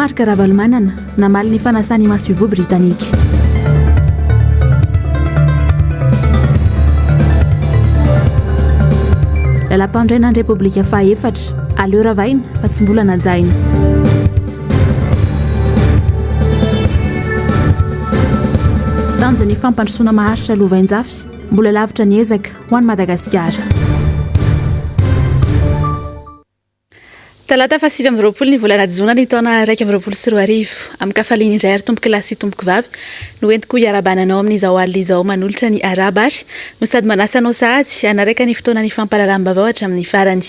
Marc Ravalomanana, namaly ny fanasan'ny masoivoho britanika. Lalàmpanorenan'ny Repoblika fahaefatra, aleo ravaina fa tsy mbola najaina. Tanjon'ny fampandrosoana maharitra lovainjafy, mbola lavitra ny ezaka ho an'i Madagasikara. Talata faha 29 ny volana jona ny taona 2021. Amin-kafaliana indray ary tompokolahy sy tompokovavy no entiko hiarahabana anao amin'izao alina izao manolotra ny arahaba ary no sady manasa anao sahady hanaraka ny fotoanan'ny fampahalalam-baovao hatramin'ny farany.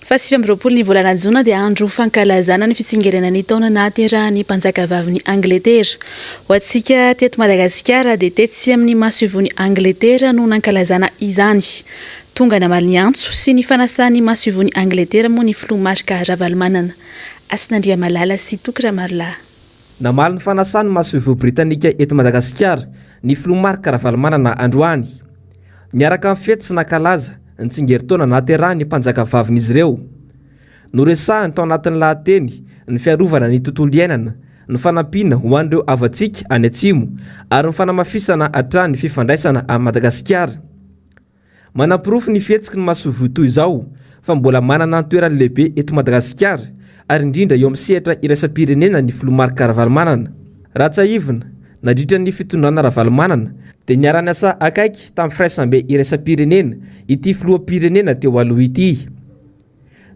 Faha 29 ny volana jona dia andro fankalazana ny fitsingerenan'ny taona nahaterahan'ny mpanjakavavin'i Angletera. Ho antsika teto Madagasikara dia tetsy amin'ny masoivohon'i Angletera no nankalazana izany. Tonga namaly ny antso sy ny fanasan'ny masoivohon'i Angletera moa ny filoha Marc Ravalomanana. Hasina Andriamalala sy Toky Ramarolahy. Namaly ny fanasan'ny masoivoho britanika eto Madagasikara ny filoha Marc Ravalomanana androany. Niaraka nifety sy nankalaza ny tsingerin-taona nahaterahan'ny mpanjakavavin'izy ireo. Noresahiny tao anatin'ny lahateny ny fiarovana ny tontolo iainana, ny fanampiana ho an'ireo havantsika any atsimo ary ny fanamafisana hatrany ny fifandraisana amin'i Madagasikara. Manaporofo ny fihetsiky ny masoivoho toy izao fa mbola manana ny toerany lehibe eto Madagasikara ary indrindra eo amin'ny sehatra iraisam-pirenena ny filoha Marc Ravalomanana. Raha tsiahivina, nandritra ny fitondrana Ravalomanana dia niara-niasa akaiky tamin'ny firaisambe iraisam-pirenena ity filoham-pirenena teo aloha ity.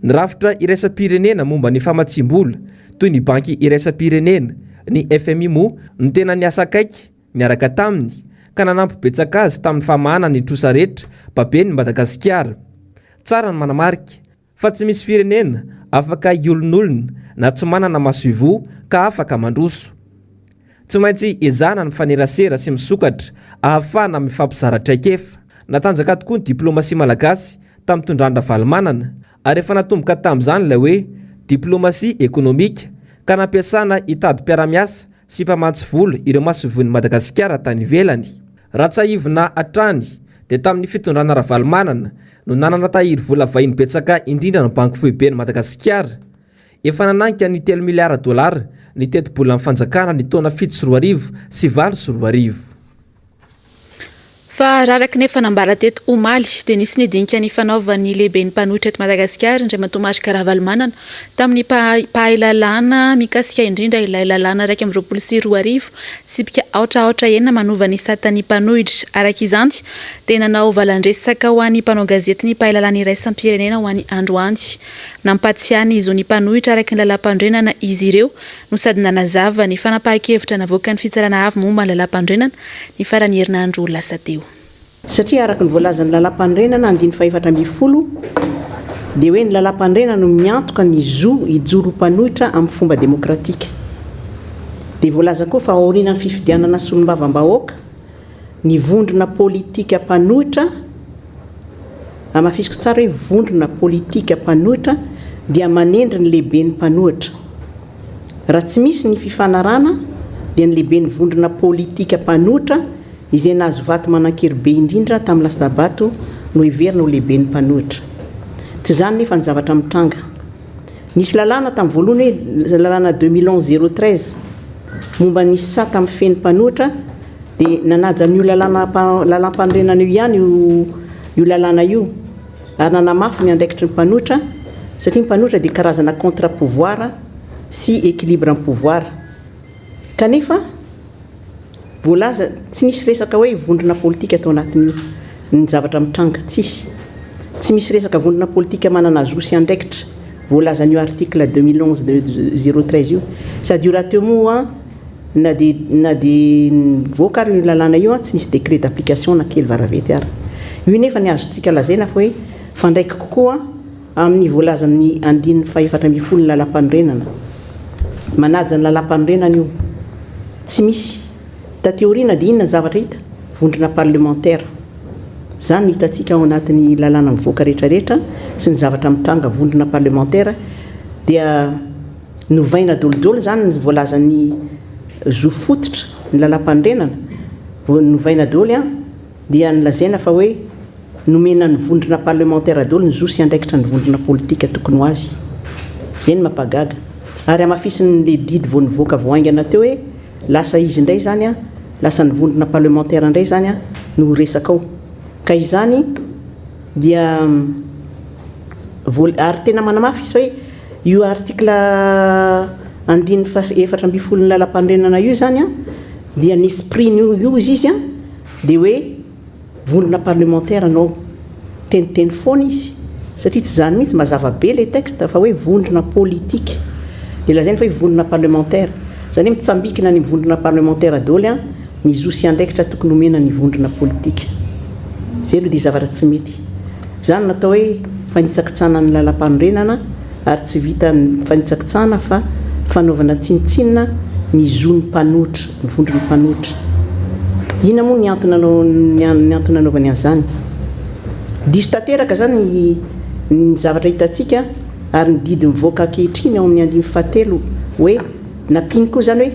Ny rafitra iraisam-pirenena momba ny famatsiam-bola toy ny Banky iraisam-pirenena, ny FMI moa no tena niasa akaiky niaraka taminy ka nanampy betsaka azy tamin'ny famahana ny trosa rehetra baben'i Madagasikara. Tsara ny manamarika fa tsy misy firenena afaka hiolonolona na tsy manana masoivoho ka afaka mandroso. Tsy maintsy ezahana ny mifanerasera sy misokatra ahafahana mifampizara traikefa. Natanjaka tokoa ny diplomasia malagasy tamin'ny tondran-dRavalomanana ary efa natomboka tamin'izany ilay hoe diplomasia ekonomika ka nampiasana hitady mpiara-miasa sy mpamatsy vola ireo masoivohon'i Madagasikara tany ivelany. Raha tsiahivina hatrany dia tamin'ny fitondrana Ravalomanana no nanana tahiry vola vahiny betsaka indrindra ny Banky Foiben'i Madagasikara. Efa nananika ny telo miliara dolara ny tetibolan'ny fanjakana ny taona 2007 sy 2008. Fa raha araka ny efa nambara teto omaly dia nisy ny dinika nifanaovan'ny lehiben'ny mpanohitra eto Madagasikara, Andriamatoa Marc Ravalomanana, tamin'ny mpahay lalàna mikasika indrindra ilay lalàna 2021 tsipika aotra aotra enina manova ny satan'ny mpanohitra. Araka izany dia nanao valan-dresaka ho an'ny mpanao gazety ny mpahay lalàna iraisam-pirenena ho an'ny androany. Nampatsiahy ny zon'ny mpanohitra araka ny lalàmpanorenana izy ireo no sady nanazava ny fanapahan-kevitra navoakan'ny Fitsarana Avo momba ny Lalàmpanorenana ny faran'ny herinandro lasa teo. Satria araka ny voalazan'ny Lalàmpanorenana andininy faha-14 dia hoe ny Lalàmpanorenana no miantoka ny zo hijoro ho mpanohitra amin'ny fomba demokratika. Dia voalaza koa fa aorianan'ny fifidianana solombavambahoaka, ny vondrona politika mpanohitra, hamafisiko tsara hoe vondrona politika mpanohitra, dia manendry ny lehiben'ny mpanohitra. Raha tsy misy ny fifanarahana dia ny lehiben'ny vondrona politika mpanohitra izay nahazo vato manan-kery be indrindra tamin'ny lasa-bato no heverina ho lehiben'ny mpanohitra. Tsy izany nefa ny zavatra mitranga. Nisy lalàna tamin'ny voalohany hoe lalàna 2011 013 momba ny sata mifehy ny mpanohitra dia nanaja an'io lalàna lalàmpanorenana io ihany io io lalàna io ary nanamafy ny andraikitry ny mpanohitra satria ny mpanohitra dia karazana contre pouvoir sy équilibre ny pouvoir kanefa Voalaza, tsy nisy resaka hoe vondrona politika tao anatin'io ny zavatra mitranga, tsisy. Tsy misy resaka vondrona politika manana zo sy andraikitra voalazan'io article 2011 013 io. Sady io rahateo moa na dia na dia nivoaka ary io lalàna io tsy nisy décret d'application na kely varavety ary. Io nefa ny azontsika lazaina fa hoe fandraiky kokoa Amin'ny voalazan'ny andininy faha-14 ny Lalàmpanorenana. Manaja ny Lalàmpanorenana io. Tsy misy. Taty aoriana dia inona ny zavatra hita? Vondrona parlemantera. Izany no hitantsika ao anatin'ny lalàna mivoaka rehetra rehetra sy ny zavatra mitranga vondrona parlemantera dia novaina dolidoly izany ny voalazan'ny zo fototra ny Lalàmpanorenana. Novaina daholo an. Dia nolazaina fa hoe nomena ny vondrona parlemantera daholo ny zo sy andraikitra ny vondrona politika tokony ho azy. Izay no mampahagaga. Ary hamafisin'ilay didy vao nivoaka vao haingana teo hoe lasa izy indray izany, lasa ny vondrona parlemantera indray izany no ho resaka ao. Ka izany dia voal, ary tena manamafy izy hoe io article andininy faha 14 ny lalampanorenana io izany dia ny esprit-n'io io izy izy dia hoe Vondrona parlementaire no teniteny foana izy satria tsy izany mihitsy, mazava be ilay texte fa hoe vondrona politique dia lazainy fa hoe vondrona parlementaire, izany hoe mitsambikina any amin'ny vondrona parlementaire daholo an ny zo sy andraikitra tokony omena ny vondrona politique. Izay aloha dia zavatra tsy mety. Izany no atao hoe fanitsakitsahana ny lalampanorenana ary tsy vitan'ny fanitsakitsahana fa fanaovana tsinontsinona ny zon'ny mpanohitra, ny vondron'ny mpanohitra. Inona moa ny antony nanao ny antony nanaovany an'izany? Diso tanteraka izany ny zavatra hitantsika ary ny didy mivoaka ankehitriny ao amin'ny andininy fahatelo hoe nampiany koa izany hoe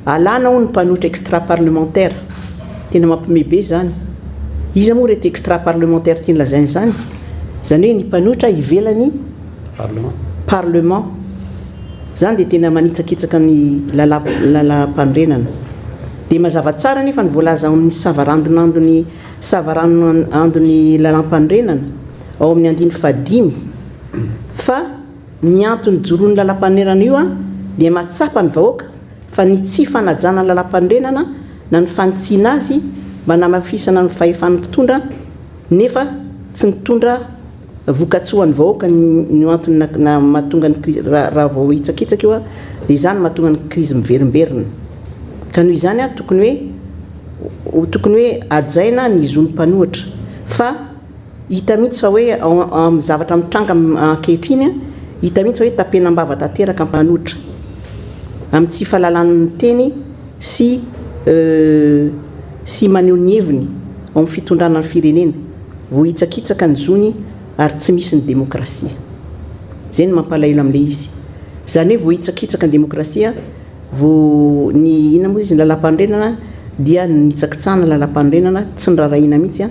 alana hono ny mpanohitra extra parlementaire. Tena mampiomehy be izany. Iza moa ireto extra parlementaire tiany lazaina izany? Izany hoe ny mpanohitra ivelan'ny parlement. Izany dia tena manitsakitsaka ny lalàmpanorenana. Dia mazava tsara anefa ny voalaza ao amin'ny savaranonandon'ny savaranonandon'ny lalàmpanorenana ao amin'ny andininy fahadimy fa ny antony ijoroan'ny lalàmpanorenana io dia mahatsapa ny vahoaka fa ny tsy fanajana ny lalàmpanorenana na ny fanitsiana azy mba hanamafisana ny fahefan'ny mpitondra nefa tsy nitondra vokatsoa ny vahoaka no antony na mahatonga ny krizy raha vao hitsakitsaka io dia izany no mahatonga ny krizy miverimberina ka noho izany tokony hoe tokony hoe hajaina ny zon'ny mpanohitra fa Hita mihitsy fa hoe amin'ny zavatra mitranga ankehitriny, hita mihitsy fa hoe tapenam-bava tanteraka mpanohitra. Amin'ny tsy fahalalany miteny sy sy maneho ny heviny ao amin'ny fitondrana ny firenena. Voahitsakitsaka ny zony ary tsy misy ny demokrasia. Izay no mampalahelo amin'ilay izy. Izany hoe voahitsakitsaka ny demokrasia, vo ny inona moa izy, ny lalàmpanorenana dia nitsakitsahana ny lalàmpanorenana, tsy noraharahiana mihitsy.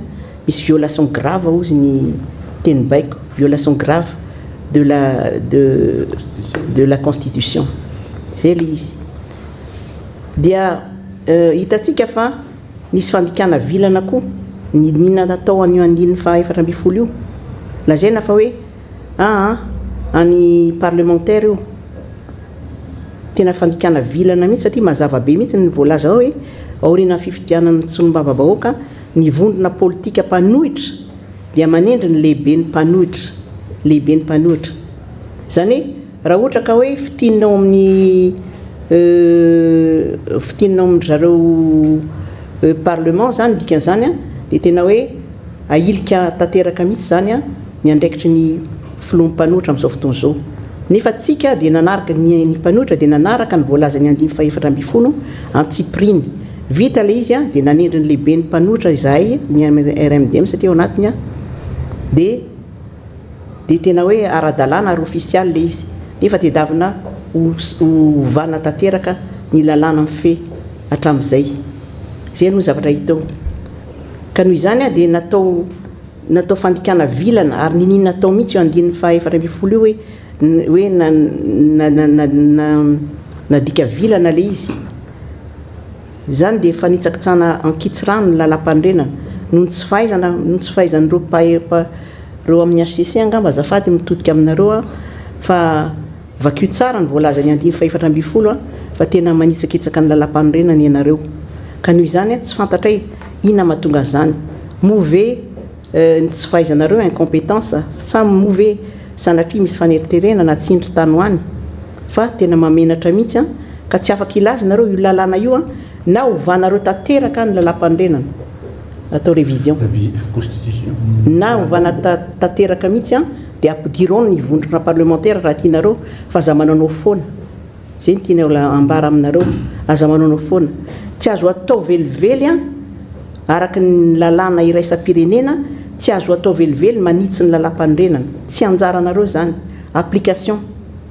Misy violation grave hozy ny teny baiko, violation grave de la de de la constitution. Zay le izy. Dia hitantsika fa nisy fandikana vilana koa nidinina natao an'io andininy faha 14 io. Lazaina fa hoe aa any parlementaire io. Tena fandikana vilana mihitsy satria mazava be mihitsy ny voalaza ao hoe aorianan'ny fifidianana solombavambahoaka Ny vondrona politika mpanohitra dia manendry ny lehiben'ny mpanohitra, lehiben'ny mpanohitra. Izany hoe raha ohatra ka hoe fintinina ao amin'ny fintinina ao amin-dry zareo parlement izany ny dikan'izany an, dia tena hoe ahilika tanteraka mihitsy izany an ny andraikitry ny filoha mpanohitra amin'izao fotoana izao. Nefa tsika dia nanaraka, ny mpanohitra dia nanaraka ny voalazan'ny andininy faha-14 antsipiriany. Vita ilay izy dia nanendry ny lehiben'ny mpanohitra izahay, ny RMDM satria ao anatiny aho, dia dia tena hoe ara-dalàna ary ofisialy ilay izy. Nefa tedavina ho hovana tanteraka ny lalàna mifehy hatramin'izay. Izay aloha ny zavatra hita eo. Ka noho izany dia natao natao fandikana vilana ary niniana natao mihitsy io andininy faha 14 io hoe hoe na na na na nadika vilana ilay izy. Izany dia fanitsakitsahana ankitsirano ny lalàmpanorenana noho ny tsy fahaizana noho ny tsy fahaizan'ireo mpahay ireo amin'ny HCC angamba azafady mitodika aminareo aho fa vakio tsara ny voalazan'ny andininy faha-14 fa tena manitsakitsaka ny lalàmpanorenana ianareo ka noho izany tsy fantatray inona mahatonga an'izany moa ve ny tsy fahaizanareo incompetence sa moa ve sanatria misy faneriterena na tsindry tany ho any fa tena mahamenatra mihitsy an ka tsy afaka hilaza nareo io lalàna io an na ovanareo tanteraka ny lalàmpanorenana atao révision na ovana tanteraka mihitsy an dia ampidiro ny vondrona parlementaire raha tianareo fa aza manaonao foana. Zay no tiana ambara aminareo, aza manaonao foana. Tsy azo atao velively an, araka ny lalàna iraisam-pirenena, tsy azo atao velively manitsy ny lalàmpanorenana. Tsy anjaranareo izany. Application.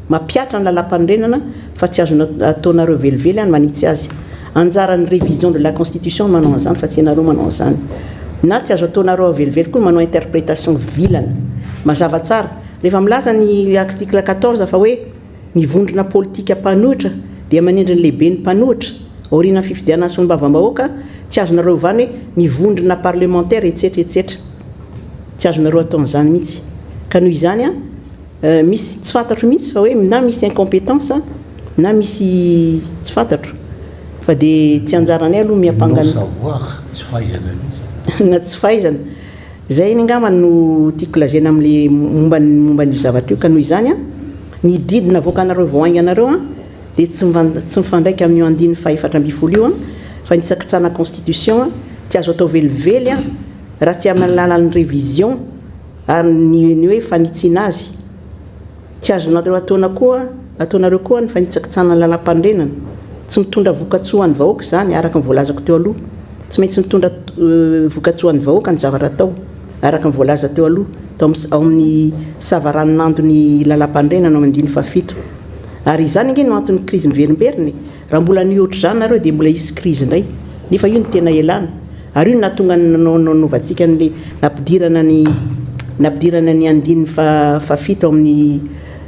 Mampihatra ny lalàmpanorenana fa tsy azo ataonareo velively an manitsy azy. Anjaran'ny révision de la constitution ny manao an'izany fa tsy ianareo manao an'izany. Na tsy azo ataonareo velively koa ny manao interprétation vilana. Mazava tsara. Rehefa milaza ny article 14 fa hoe. Ny vondrona politika mpanohitra dia manendry ny lehiben'ny mpanohitra, aorianan'ny fifidianana solombavambahoaka, tsy azonareo ovana hoe ny vondrona parlemantera etsetra etsetra. Tsy azonareo atao an'izany mihitsy. Ka noho izany an, misy tsy fantatro mihitsy fa hoe na misy incompetence na misy tsy fantatro fa dia tsy anjaranay aloha miampanga Non savoir, tsy fahaizana mihitsy. Na tsy fahaizana. Izay anie angamba no tiako lazaina amin'ilay momba ny momba an'io zavatra io ka noho izany an, ny didy navoakanareo vao haingana ireo an dia tsy tsy mifandraika amin'io andininy faha 14 io an, fa ny hitsakitsahana constitution an tsy azo atao velively an raha tsy amin'ny alalan'ny révision ary ny ny hoe fanitsiana azy. Tsy azonareo ataona koa ataonareo koa ny fanitsakitsahana ny lalàmpanorenana. Tsy mitondra vokatsoa ho an'ny vahoaka izany, araka ny voalazako teo aloha. Tsy maintsy mitondra vokatsoa ho an'ny vahoaka ny zavatra atao, araka ny voalaza teo aloha, tao amin'ny ao amin'ny savaranonandon'ny lalàmpanorenana ao amin'ny andininy fahafito. Ary izany ange no anton'ny krizy miverimberina e! Raha mbola hanohy ohatr'izany nareo dia mbola hisy krizy indray. Nefa io no tena elana. Ary io no nahatonga ny nanaovantsika an'ilay nampidirana ny nampidirana ny andininy fahafito ao amin'ny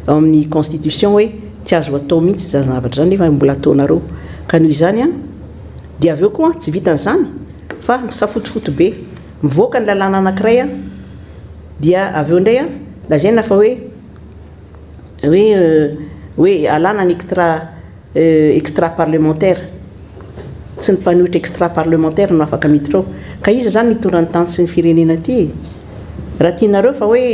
ao amin'ny constitution hoe tsy azo atao mihitsy izany zavatra izany nefa mbola ataonareo. Ka noho izany an, dia avy eo koa tsy vitan'izany fa misafotofoto be. Mivoaka ny lalàna anankiray an, dia avy eo indray an, lazaina fa hoe hoe hoe alana ny extra extra parlementaire, tsy ny mpanohitra extra parlementaire no afaka miditra ao. Ka iza izany no hitondra ny tany sy ny firenena aty e? Raha tianareo fa hoe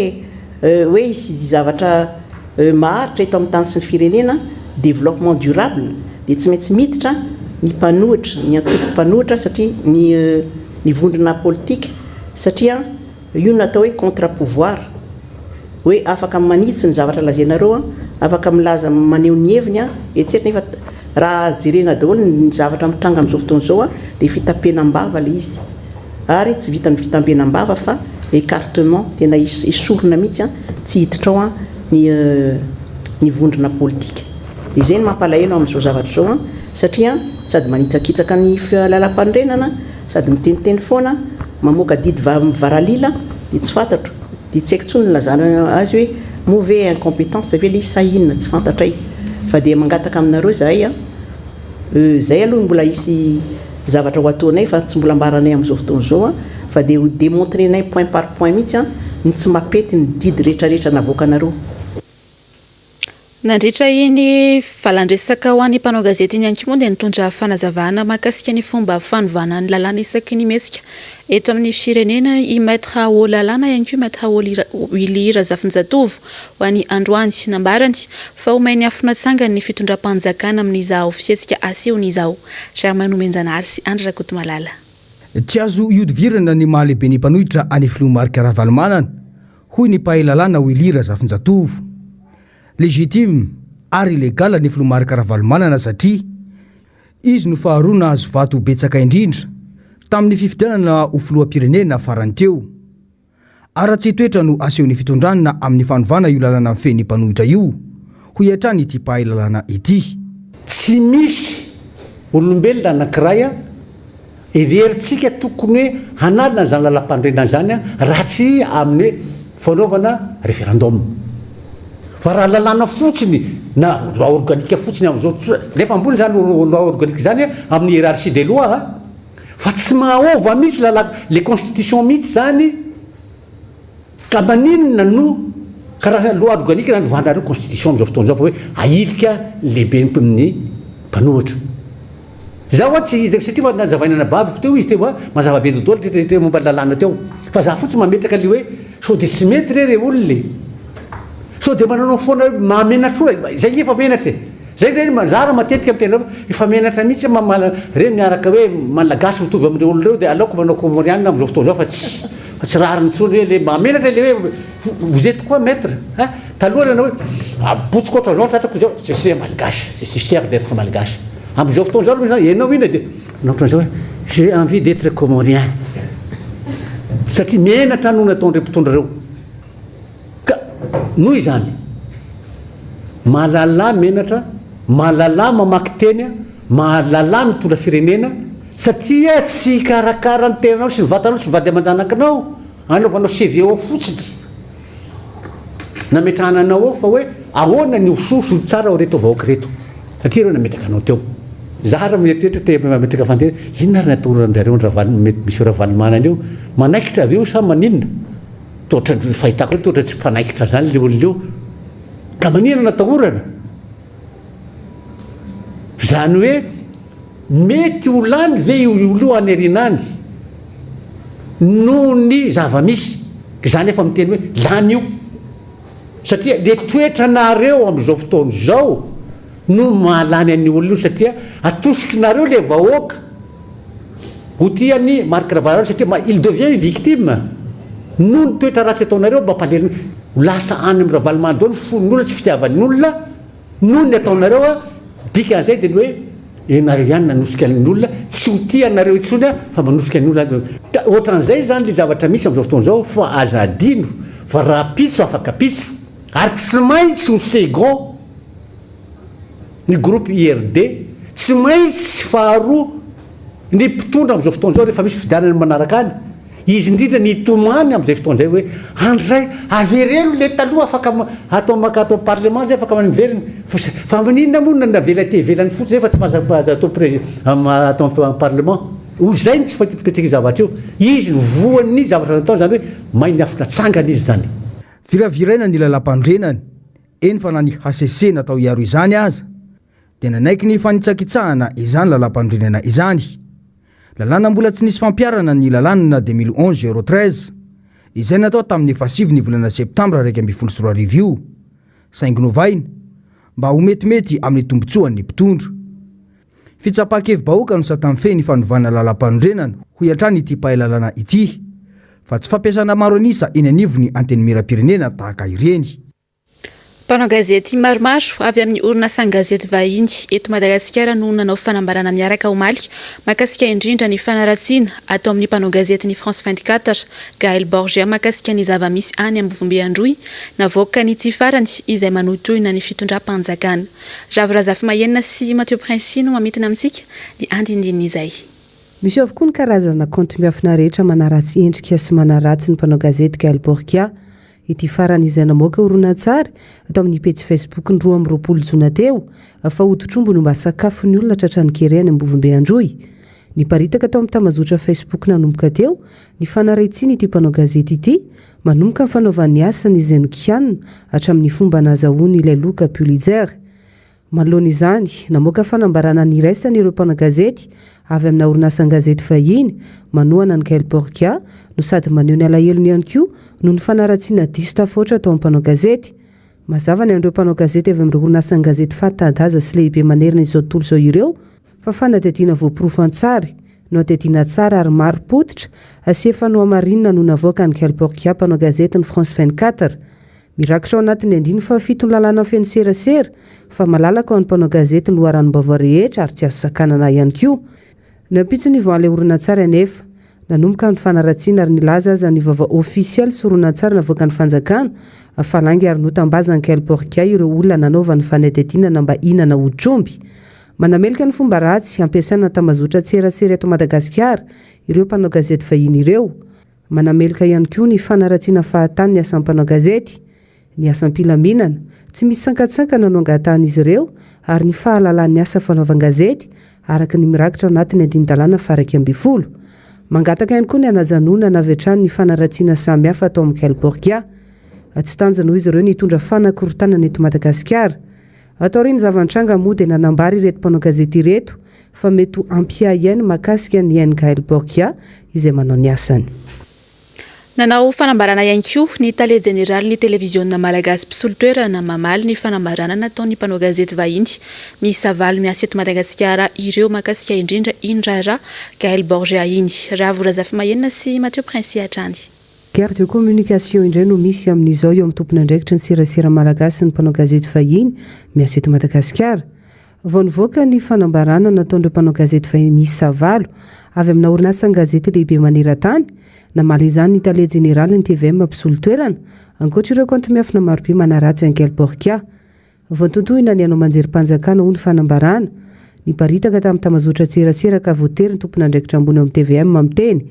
hoe hisy zavatra maharitra eto amin'ny tany sy ny firenena, développement durable, dia tsy maintsy miditra ny mpanohitra, ny antoko mpanohitra satria ny ny vondrona politika satria Io no atao hoe contre pouvoir, hoe afaka manitsy ny zavatra lazainareo an, afaka milaza maneho ny heviny an, etc nefa raha jerena daholo ny zavatra mitranga amin'izao fotoana izao an, dia fitampenam-bava ilay izy, ary tsy vitan'ny fitampenam-bava fa écartement, tena esorina mihitsy an, tsy hiditra ao an ny ny vondrona politika. Izay no mampalahelo amin'izao zavatra izao an, satria sady manitsakitsaka ny lalàmpanorenana, Sady miteniteny foana, mamoaka didy mivaralila dia tsy fantatro, dia tsy haiko intsony ny nilazana azy hoe moa ve incompetence ve ilay izy sa inona, tsy fantatray fa dia mangataka aminareo izahay an, izay aloha no mbola hisy zavatra ho ataonay fa tsy mbola ambaranay amin'izao fotoana izao an, fa dia ho demontrer-nay point par point mihitsy an ny tsy mampety ny didy rehetrarehetra navoakanareo. Nandritra iny valan-dresaka ho an'ny mpanao gazety iny ihany koa moa dia nitondra fanazavana mahakasika ny fomba fanovana ny lalàna isaky ny mihetsika eto amin'ny firenena i Maître Haolalana ihany koa Maître Willy Razafinjatovo ho an'ny androany. Nambarany fa ho may ny afo natsangany ny fitondram-panjakana amin'izao fihetsika asehony izao. Germain Nomenjanahary sy Andry Rakotomalala. Tsy azo ihodivirana ny maha lehiben'ny mpanohitra an'i Filoha Marc Ravalomanana hoy ny mpahay lalàna Willy Razafinjatovo. Légitime ary légal ny filoha Marc Ravalomanana satria izy no faharoa nahazo vato betsaka indrindra tamin'ny fifidianana ho filoham-pirenena farany teo. Haratsian-toetra no asehon'ny fitondrana amin'ny fanovana io lalàna mifehy ny mpanohitra io, hoy hatrany ity mpahay lalàna ity. Tsy misy olombelona anankiray Heverintsika tokony hoe hanalina an'izany lalampanorenana izany raha tsy amin'ny hoe fanaovana référendum. Fa raha lalàna fotsiny na loi organique fotsiny amin'izao tsotra, nefa ambony izany loi organique izany amin'ny hiérarchie des lois fa tsy mahaova mihitsy lalà, le constitution mihitsy izany. Ka maninona no karaha loi organique nanovanareo constitution amin'izao fotoana izao fa hoe ahilika ny lehiben'ny mpanohitra. Izaho hoa tsy satria fa nazavaina anabaviko teo izy teo a, mazava be dodolo rehetra momba ny lalàna teo. Fa za fotsiny mametraka le hoe sao dia tsy mety re re olona e. Sao dia mananao foana hoe mahamenatra foana, zay nge efa menatra e. Zay nge manjara matetika miteny hoe efa menatra mihitsy mamala re miaraka hoe malagasy mitovy amin'ireo olona ireo dia aleoko manao comoriana amin'izao fotoana izao fa tsy fa tsy rariny intsony hoe le mahamenatra le hoe vous êtes quoi maître hein taloha nanao hoe abotsiko ohatran'izao ny tratrako izao je suis un malgache je suis fier d'être malgache Amin'izao fotoana izao aloha izany, ianao inona dia manao ohatran'izao hoe j'ai envie d'etre comorien. Satria menatra no nataon'ireo mpitondra ireo. Ka noho izany, mahalalà menatra, mahalalà mamaky teny, mahalalà mitondra firenena, satria tsy hikarakara ny tenanao sy ny vatanao sy ny vady aman-janakinao, anaovanao CV ao fotsiny. Nametrahana anao ao fa hoe. Ahoana ny ho soa sy ho tsara ho reto vahoaka ireto? Satria ireo nametraka anao teo. Za ary mieritreritra te mametraka fanontaniana, inona ary ny atoro andrareo an-dRavalo, Monsieur Ravalomanana io? Manaikitra ve io sa maninona? Toa ohatran'ny fahitako azy toa ohatran'ny tsy mpanaikitra zany le olona io. Ka maninona no atahorana? Zany hoe mety ho lany ve io olona io any aoriana any noho ny zava-misy? Za nefa miteny hoe lany io. Satria le toetranareo amin'izao fotoana izao no mahalany an'io olona io satria atosikinareo le vahoaka ho tia an'i Marc Ravalomanana satria il devient une victime noho ny toetra ratsy ataonareo mampalahelo ho lasa any amin'i Ravalomanana daholo ny fon'ny olona sy fitiavan'ny olona noho ny ataonareo a dikan'izay dia ny hoe Ianareo ihany nanosika ny olona tsy ho tia anareo intsony aho fa manosika ny olona ka ohatran'izay izany le zavatra misy amin'izao fotoana izao fa aza adino fa rahampitso afaka pitso ary tsy maintsy ho second ny groupe IRD tsy maintsy faharoa ny mpitondra amin'izao fotoana izao rehefa misy fifidianana manaraka any Izy indrindra ny hitomany amin'izay fotoana izay hoe andro izay avereno ilay taloha afaka atao maka ato amin'ny parlement izay afaka miverina fa maninona moa no navela aty ivelany fotsiny izay fa tsy mahazo atao pré atao amin'ny parlement ho izay no tsy fahitam-pipetraka io zavatra io izy no voan'ny zavatra nataony izany hoe may ny afo natsangana izy izany. Viraviraina ny lalàmpanorenana, eny fa na ny hcc natao hiaro izany aza dia nanaiky ny fanitsakitsahana izany lalàmpanorenana izany. Lalàna mbola tsy nisy fampiharana ny lalàna 2011 013, izay natao tamin'ny fahasivy ny volana septambra 2011 io, saingy novaina mba ho metimety amin'ny tombontsoan'ny mpitondra. Fitsapan-kevi-bahoaka no sata mifehy ny fanovana lalàmpanorenana, hoy hatrany ity mpahay lalàna ity, fa tsy fampiasana maro an'isa eny anivon'ny Antenimierampirenena tahaka ireny. Mpanao gazety maromaro avy amin'ny orinasan-gazety vahiny eto Madagasikara no nanao fanambarana miaraka omaly mahakasika indrindra ny fanaratsiana atao amin'ny mpanao gazetin'ny France 24, Gaël Borgia mahakasika ny zava-misy any Ambovombe Androy navoakan'ity farany izay manohitohina ny fitondram-panjakana. Ravo Razafimahenina sy Mathieu Princi no mamintina amintsika ny andindinin'izay. Misy avokoa ny karazana kaonty miafina rehetra manaratsy endrika sy manaratsy ny mpanao gazety Gaël Borgia. Ity farany izay namoaka horonantsary tao amin'ny pejy Facebook ny 22 jona teo fa hoditr'omby no mba sakafon'ny olona tratran'ny kere any Ambovombe Androy. Niparitaka tao amin'ny tambazotra Facebook nanomboka teo ny fanaratsiana ity mpanao gazety ity manomboka ny fanaovany ny asany izay nokianina hatramin'ny fomba nahazahoany ilay loka Pulitzer. Manoloana izany, namoaka fanambarana niraisana ireo mpanao gazety avy amina orinasan-gazety vahiny manohana an'i Gaël Borgia no sady maneho ny alahelony ihany koa noho ny fanaratsiana diso tafahoatra atao amin'ny mpanao gazety. Mazava ny an'ireo mpanao gazety avy amin'ireo orinasan-gazety fanta-daza sy lehibe manerana izao tontolo izao ireo fa fanadihadiana voaporofo an-tsary, nohadihadiana tsara ary marim-pototra sy efa nohamarinina no navoakan'i Gaël Borgia mpanao gazetin'ny France 24. Mirakitra ao anatin'ny andininy fahafiton'ny lalàna feno serasera fa malalaka ho an'ny mpanao gazety ny loharanom-baovao rehetra ary tsy azo sakanana ihany koa. Ny ampitson'ny nivoahan'ilay horonantsary anefa, nanomboka ny fanaratsiana ary nilaza aza ny vaovao ofisialy sy horonantsary navoakan'ny fanjakana fa lainga ary notambazan'i Gaël Borgia ireo olona nanaovany fanadihadiana na mba hihinana hoditr'omby. Manameloka ny fomba ratsy ampiasaina ny tambazotran-tserasera eto Madagasikara ireo mpanao gazety vahiny ireo. Manameloka ihany koa ny fanaratsiana fahatany ny asan'ny mpanao gazety, ny asam-pilaminana, tsy misy sankatsankana no angatahan'izy ireo ary ny fahalalan'ny asa fanaovan-gazety araka ny mirakitra ao anatin'ny andinin-dalàna faha 11. Mangataka ihany koa ny hanajanonana avy hatrany ny fanaratsiana samihafa atao amin'i Gaël Borgia. Tsy tanjona hoy izy ireo ny hitondra fanakorontanana eto Madagasikara. Taorian'ny zava-nitranga moa dia nanambara ireto mpanao gazety ireto fa mety ho ampiahiahy ny mahakasika an'i N. Gaël Borgia izay manao ny asany. Nanao fanambarana ihany koa ny tale jeneralin'ny televiziona malagasy mpisolo toerana mamaly ny fanambarana nataon'ny mpanao gazety vahiny miisa valo miasa eto Madagasikara ireo mahakasika indrindra iny raharaha Gaël Borgia iny. Ravo Razafimahenina sy Mathieu Princi hatrany. Guerre de communication indray no misy amin'izao eo amin'ny tompon'andraikitry ny serasera malagasy sy ny mpanao gazety vahiny miasa eto Madagasikara. Vao nivoaka ny fanambarana nataon'ireo mpanao gazety vahiny miisa valo avy amina orinasan-gazety lehibe maneran-tany, namaly izany ny tale jeneralin'ny tvm mpisolo toerana, ankoatra ireo kaonty miafina marobe manaratsy an'i Gaël Borkia. Voatontohina ny haino aman-jerim-panjakana, hoy ny fanambarana. Niparitaka tamin'ny tambazotran-tserasera ka voatery ny tompon'andraikitra ambony ao amin'ny tvm miteny.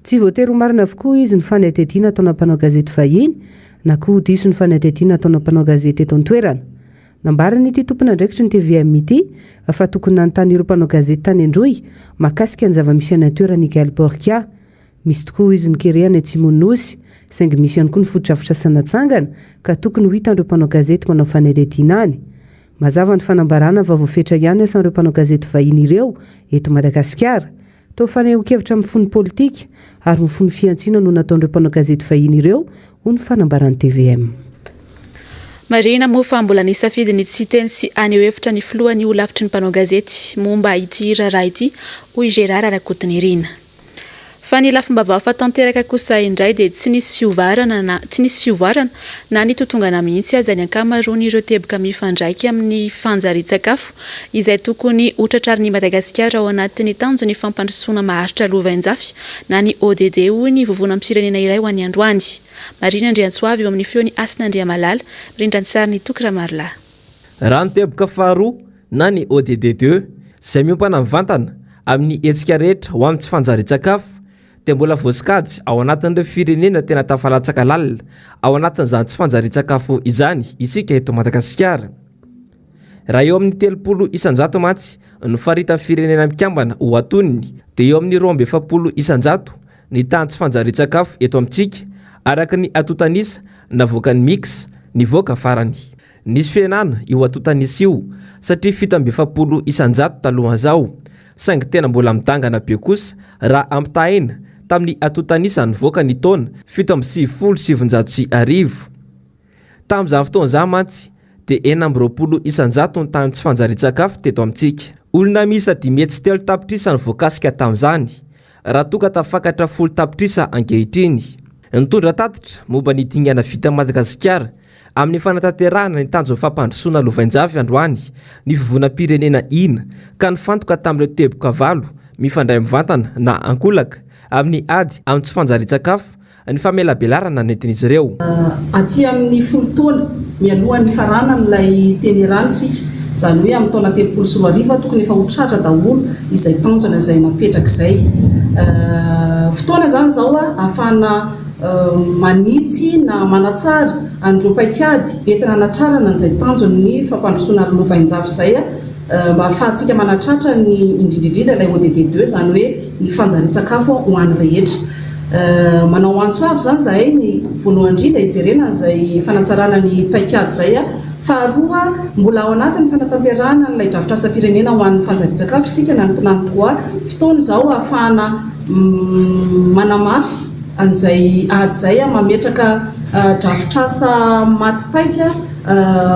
Tsy voatery ho marina avokoa izy ny fanadihadiana ataona mpanao gazety vahiny. na koa ho diso ny fanadihadiana ataona mpanao gazety eto an-toerana. Nambaran'ity tompon'andraikitry ny tvm ity fa tokony nanontany ireo mpanao gazety tany Androy mahakasika ny zava-misy any an-toerana i Gaël Borchia. Misy tokoa hoy izy ny kere any atsimon'ny Nosy, saingy misy ihany koa ny fotodrafitrasa natsangana ka tokony ho hitan'ireo mpanao gazety manao fanadihadiana any. Mazava ny fanambarana fa voafetra ihany asan'ireo mpanao gazety vahiny ireo eto Madagasikara. Toa fanehoan-kevitra mifono politika ary mifono fihantsiana no nataon'ireo mpanao gazety vahiny ireo, hoy ny fanambaran'ny tvm. Marihina moa fa mbola nisafidy ny tsy hiteny sy haneho hevitra ny filohan'ny holafitry ny mpanao gazety momba ity raharaha ity, hoy Gérard Rakotonirina. Fa ny lafim-baovao fa tanteraka kosa indray dia tsy nisy fiovarana na tsy nisy fivoarana na nitotongana mihitsy aza ny ankamaroan'ireo teboka mifandraika amin'ny fanjarian-tsakafo izay tokony hotratrarin'i Madagasikara ao anatin'ny tanjon'ny fampandrosoana maharitra lovainjafy na ny ODD hoy ny vovonam-pirenena iray ho an'ny androany. Marina Andriantsoavy eo amin'ny feon'i Hasina Andriamalala, mirindra ny sarin'i Toky Ramarolahy. Raha ny teboka faharoa na ny ODD deux izay miompana mivantana amin'ny hetsika rehetra ho amin'ny tsy fanjarian-tsakafo dia mbola voasokajy ao anatin'ireo firenena tena tafalatsaka lalina ao anatin'izany tsy fanjarian-tsakafo izany isika eto Madagasikara. Raha eo amin'ny 30 isan-jato mantsy no faritan'ny Firenena Mikambana ho antonony dia eo amin'ny 42 isan-jato ny tahan'ny tsy fanjarian-tsakafo eto amintsika araka ny antontan'isa navoakan'ny Mix nivoaka farany. Nisy fihenana io antontan'isa io satria 47 isan-jato talohan'izao, saingy tena mbola midangana be kosa raha ampitahaina tamin'ny antontan'isa nivoaka ny taona 1997. Tamin'izany fotoana izany mantsy dia 26 isan-jato ny tahan'ny tsy fanjarian-tsakafo teto amintsika. Olona miisa 503 tapitrisa no voakasika tamin'izany, raha toa ka tafakatra 10 tapitrisa ankehitriny. Nitondra tatitra momba ny dingana vitan'i Madagasikara amin'ny fanatanterahana ny tanjon'ny fampandrosoana lovainjafy androany ny Fivonam-pirenena ina ka nifantoka tamin'ireo teboka valo mifandray mivantana na ankolaka amin'ny ady amin'ny tsy fanjarian-tsakafo ny famelabelarana nentin'izy ireo. Aty amin'ny folo taona mialohan'ny hifaranan'ilay teny Iran isika, izany hoe amin'ny taona 2030 tokony efa ho tratra daholo izay tanjona izay napetraka izay. Fotoana izany izao ahafahana manitsy na manatsara an'ireo paikady entina hanatrarana an'izay tanjon'ny fampandrosoana lovainjafy izay mba ahafahantsika manatratra ny indrindra indrindra ilay ODD deux izany hoe ny fanjarian-tsakafo ho an'ny rehetra. Manao antso avo izany izahay ny voalohany indrindra hijerena an'izay fanatsarana ny paikady izay. Faharoa, mbola ao anatin'ny fanatanterahana an'ilay drafitrasam-pirenena ho an'ny fanjarian-tsakafo isika na ny Plan trois. Fotoana izao ahafahana manamafy an'izay ady izay, mametraka drafitrasa maty paika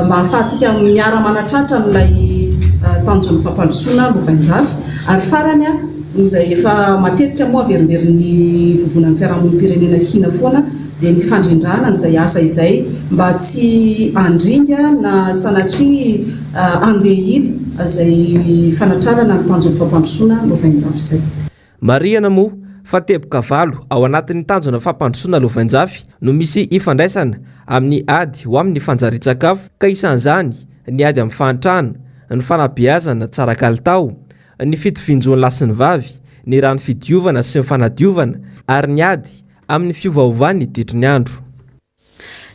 mba hahafahantsika miara-manatratra an'ilay tanjon'ny fampandrosoana lovainjafy. Ary farany, izay efa matetika moa averimberin'ny vovonan'ny fiarahamonim-pirenena hina foana dia ny fandrindrana an'izay asa izay mba tsy handringa na sanatria handeha ila izay fanatrarana ny tanjon'ny fampandrosoana lovainjafy izay. Marihana moa fa teboka valo ao anatin'ny tanjona fampandrosoana lovainjafy no misy ifandraisana amin'ny ady ho amin'ny fanjarian-tsakafo ka isan'izany ny ady amin'ny fahantrana, ny fanabeazana tsara kalitao, ny fitovian-jon'ny lahy sy ny vavy, ny rano fidiovana sy ny fanadiovana ary ny ady amin'ny fiovaovan'ny ditry ny andro.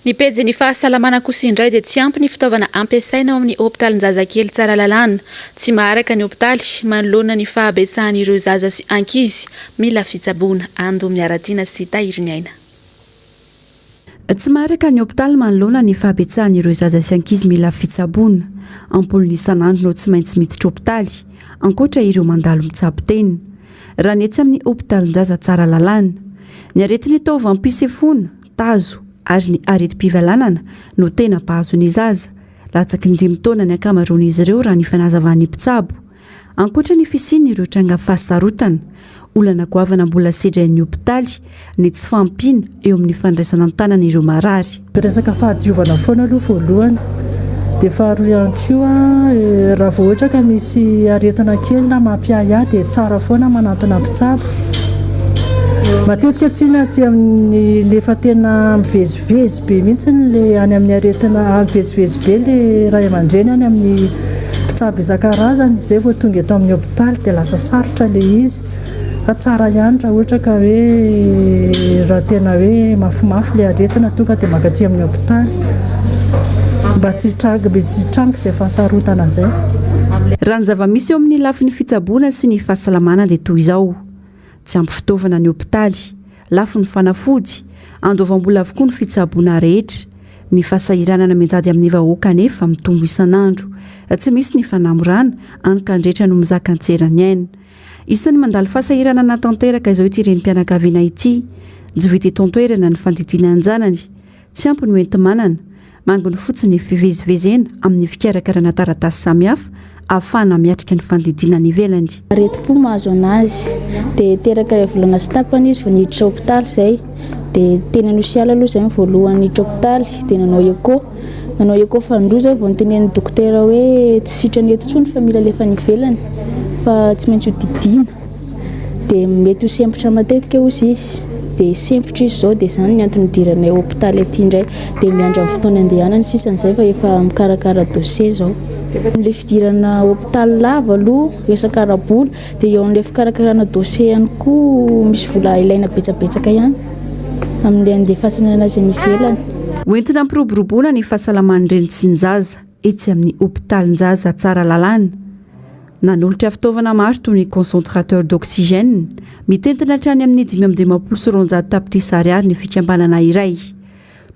Ny pejin'ny fahasalamana kosa indray dia tsy ampy ny fitaovana ampiasaina ao amin'ny hopitalinjazakely Tsaralalàna. Tsy maharaka ny hopitaly manoloana ny fahabetsahan'ireo zaza sy ankizy mila fitsaboana. Ando Miaratiana sy Tahiriniaina. Tsy maharaka ny hopitaly manoloana ny fahabetsahan'ireo zaza sy ankizy mila fitsaboana. Am-polony isan'andro no tsy maintsy miditra hopitaly, ankoatra ireo mandalo mitsabo tena. Raha ny etsy amin'ny hopitalin-jaza Tsaralalàna. Ny aretin'ny taovam-pisefoana, tazo ary ny aretim-pivalanana no tena mpahazo ny zaza. Latsaky ny dimy taona ny ankamaroan'izy ireo raha ny fanazavan'ny mpitsabo. Ankoatra ny fisian'ireo tranga fahasarotana, olana goavana mbola sedrain'ny hopitaly ny tsy fahampiana eo amin'ny fandraisana an-tanana ireo marary. Resaka fahadiovana foana aloha voalohany, dia faharoa ihany koa raha vao ohatra ka misy aretina kely na mampiahiahy dia tsara foana manantona mpitsabo. Matetika tsinona aty amin'ny le efa tena mivezivezy be mihitsy le any amin'ny aretina, mivezivezy be le ray aman-dreny any amin'ny mpitsabo isan-karazany, izay vao tonga eto amin'ny hopitaly dia lasa sarotra le izy. Fa tsara ihany raha ohatra ka hoe raha tena hoe mafimafy ilay aretina tonga dia mankaty amin'ny hopitaly mba tsy hitranga tsy hitranga izay fahasarotana izay. Raha ny zava-misy eo amin'ny lafiny fitsaboana sy ny fahasalamana dia toy izao, tsy ampy fitaovana ny hopitaly, lafo ny fanafody, andoavam-bola avokoa ny fitsaboana rehetra, ny fahasahiranana mianjady amin'ny vahoaka anefa mitombo isan'andro, tsy misy ny fanamorana, any ka ny rehetra no mizaka an-tseran'ny aina. Isan'ny mandalo fahasahiranana tanteraka izao ity renim-pianakaviana ity. Tsy vita eto an-toerana ny fandidiana an-janany. Tsy ampy ny hoenti-manana. Manginy fotsiny ny fivezivezena amin'ny fikarakarana taratasy samihafa ahafahana miatrika ny fandidiana any ivelany. Aretim-po mahazo anazy. Dia teraka iray volana sy tapany izy vao niditra hopitaly izay. Dia teny Anosiala aloha izay no voalohany niditra hopitaly dia nanao echo. Nanao echo fanindroa izay vao notenenin'ny dokotera hoe tsy sitrana eto intsony fa mila alefa any ivelany fa tsy maintsy ho didiana. Dia mety ho sempotra matetika hozy izy. Dia sempotra izy izao dia izany ny antony nidiranay hopitaly aty indray. Dia miandry amin'ny fotoana andehanany sisa an'izay fa efa mikarakara dossier izao. Ilay fidirana hopitaly lava aloha resaka ara-bola. Dia eo amin'ilay fikarakarana dossier ihany koa misy vola ilaina betsabetsaka ihany amin'ilay andefasana anazy any ivelany. Hoentina hampiroboroboana ny fahasalaman'ny reny sy ny zaza etsy amin'ny hopitalinjaza Tsaralalàna. Nanolotra fitaovana maro toy ny concentrateur d'oxygène mitentina hatrany amin'ny 255 tapitrisa ariary ny fikambanana iray.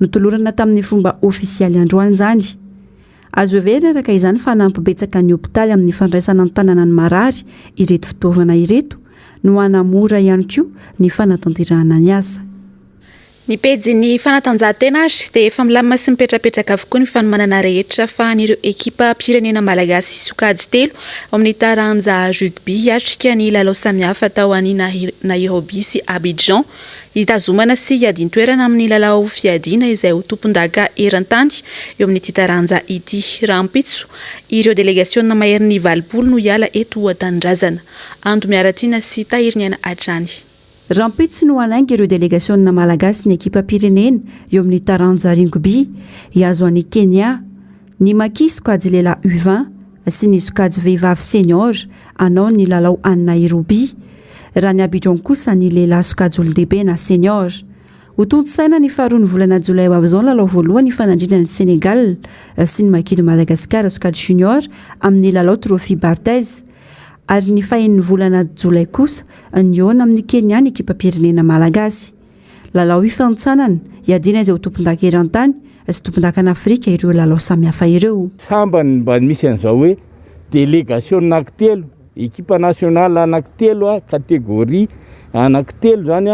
Notolorana tamin'ny fomba ofisialy androany izany. Azo heverina araka izany fa hanampy betsaka ny hopitaly amin'ny fandraisana an-tanana ny marary ireto fitaovana ireto no hanamora ihany koa ny fanatanterahana ny asa. Ny pejin'ny fanatanjahantena ary dia efa milamina sy mipetrapetraka avokoa ny fanomanana rehetra afahan'ireo ekipam-pirenena malagasy sokajy telo ao amin'ny taranja rugby hiatrika ny lalao samihafa atao any Nairobi sy Abidjan Hitazomana sy hiadin-toerana amin'ny lalao fiadiana izay ho tompondaka eran-tany eo amin'ity taranja ity. Rahampitso, ireo delegasiona maherin'ny 80 no hiala eto an-tanindrazana. Ando Miaratiana sy Tahiriniaina hatrany. Rahampitso no hanainga ireo delegasiona malagasy ny ekipam-pirenena eo amin'ny taranja ringby, hihazo an'i Kenya. Ny Maki sokajy lehilahy U 20 sy ny sokajy vehivavy senior hanao ny lalao any Nairobi. Raha ny Abidjan kosa ny lehilahy sokajy olon-dehibe na senior. Hotontosaina ny faharoan'ny volana jolay ho avy izao ny lalao voalohany hifanandrinan'i Sénégal sy ny Maki de Madagascar sokajy junior amin'ny lalao Trophy Barthez. Ary ny fahenin'ny volana jolay kosa nihaona amin'i Kenya ny ekipam-pirenena malagasy. Lalao hifantsanana, hiadiana izay ho tompondaka eran-tany sy tompondakan'Afrika ireo lalao samihafa ireo. Sambany mba misy an'izao hoe délégation anankitelo, ekipa nationale anankitelo, catégorie anankitelo zany